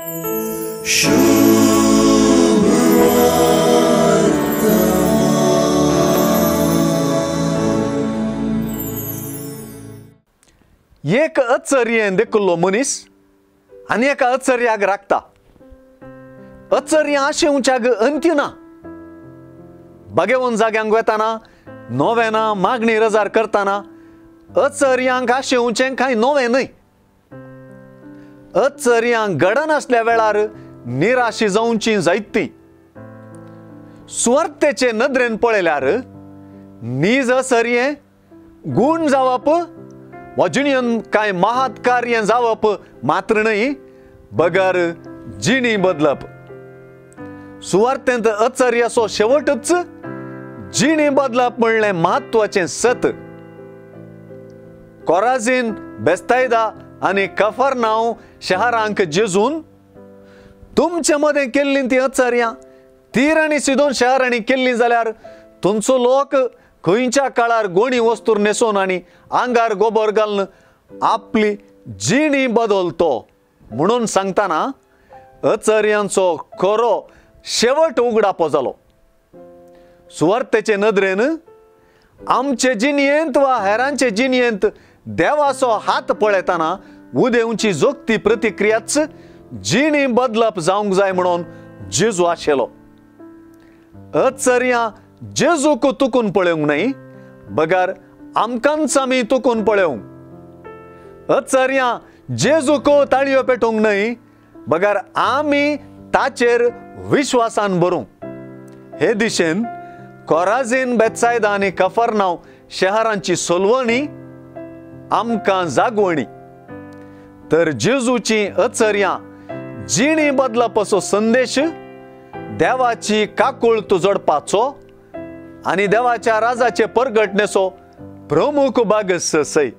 एक अचर्येन देखलो मनीस आनी एका अचर्याक राखता. अचर्या आशेवच्याक अंत्य ना. बागेवन जाग्यांक वेताना नोवेना मागणी रजार करतना अचर्यांक आशेवचें कांय नवें न्हय. अचर्यांक घडनासल्या वेळार निराशी जावची जायती. सुवार्थेचे नदरेन पळयल्यार नीज अचर्ये गूण जावप वा जिणेन कांय महात कार्य जावप मात्र न्हय, बगर जिणी बदलप. सुवार्थेंत अचर्याचो शेवटच जिणी बदलप म्हणलें म्हत्वाचें सत. कोराझीन, बेस्तायदा आनी कफरनाव शहरांक जेजून तुमचे मदें केल्लीं ती अचर्यां तीर आनी सिदोन शहरांनी केल्लीं जाल्यार तुमचो लोक खंयच्या काळार गोणी वस्तूर न्हेसोवन आनी आंगार गोबर घालून आपली जिणी बदलतो म्हणून सांगतना अचर्यांचो खरो शेवट उगडापो जालो. सुवार्थेचे नदरेन आमचे जिणयेंत वा हेरांचे जिणयेंत देवाचो हात पळयतना उदेवची जोगती प्रतिक्रियाच जिणी बदलप जावंक जाय म्हणून जेजू आशिल्लो. अचर्यां जेजूक तुकून पळोवंक न्हय, बगर आमकांच आमी तुकून पळोवंक. अचर्यां जेजूक ताळयो पेटोवंक न्हय, बगर आमी ताचेर विश्वासान भरूंक. हे दिशेन कोराझीन, बेत्सायदा आनी कफरनाव शहरांची सोलवणी आमकां जागवणी. तर जेजूची अचर्यां जिणी बदलपाचो संदेश देवाची काकूळत जोडपाचो आनी देवाच्या राजाचे परगटणेचो प्रमुख भाग सय.